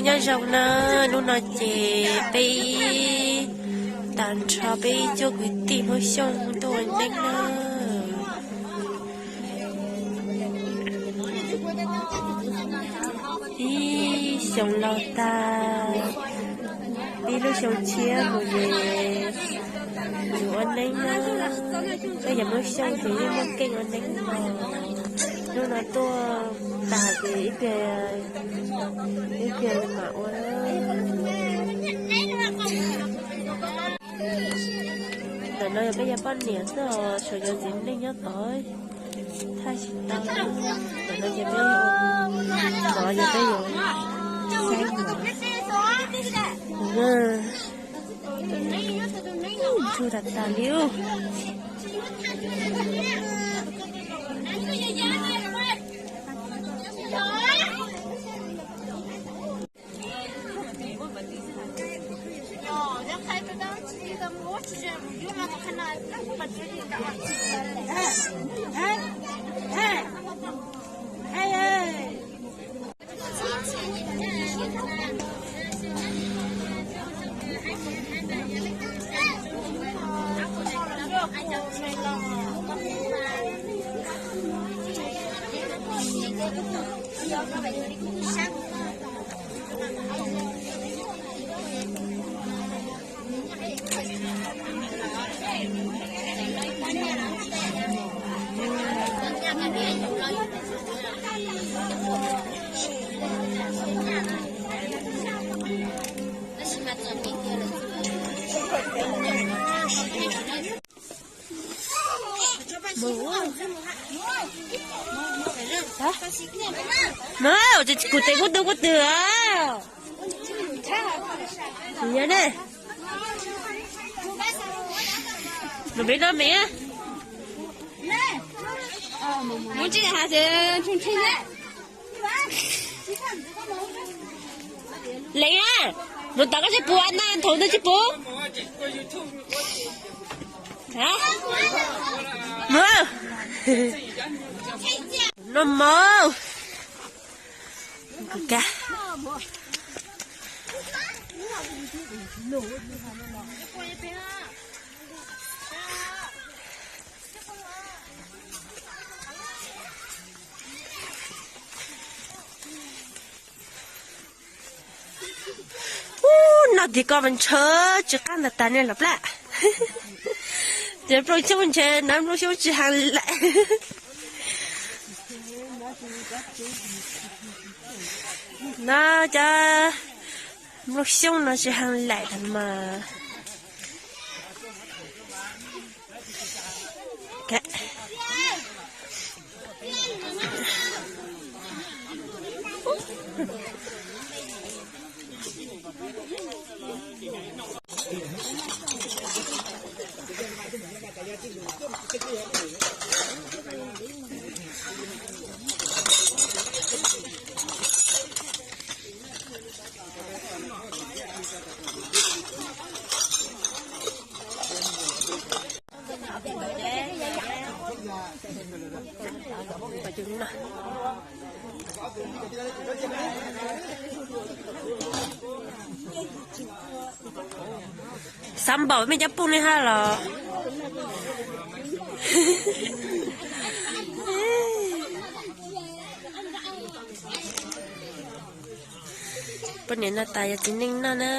Nyob zoo na, hnub no ces peb ib tag nrho peb ib cuab kwv tij Hmoob Xyooj tuaj ua neeb na. Ib xyoo laus tag, ib lub xyoo tshiab mus ces mus ua neeb na. Peb yog Hmoob Xyooj ces yeej muaj keej ua neeb no. Hnub no tuaj tag ces ib pliag, ib pliag mam ua. Ntawm no yog peb yog poj niam xwb os, tshuav cov txiv neej nyob tod thaij tsis tau. Ntawm no ces peb ua mov ces peb yuav saib mov. Ntsuag tas tas li. Mas kuv tes kuv tu kuv twg os. Nyob ne, mus pem no me. Mus tsis has, lees a, mus tom koj tsis pum na, thaum ntawd tsis pum. Mus no mog. Ub, noj tim ko mas ntshaw tsis qab ntag tas nej los plab. Ces nplooj xyoob ntshe na, nplooj xyoob tsis haus laim. No cov nplooj xyoob no tsis haus laim tas mas. Xav npaum mej cov pub nej hab los. Poj niam no tas yog txiv neej noj na.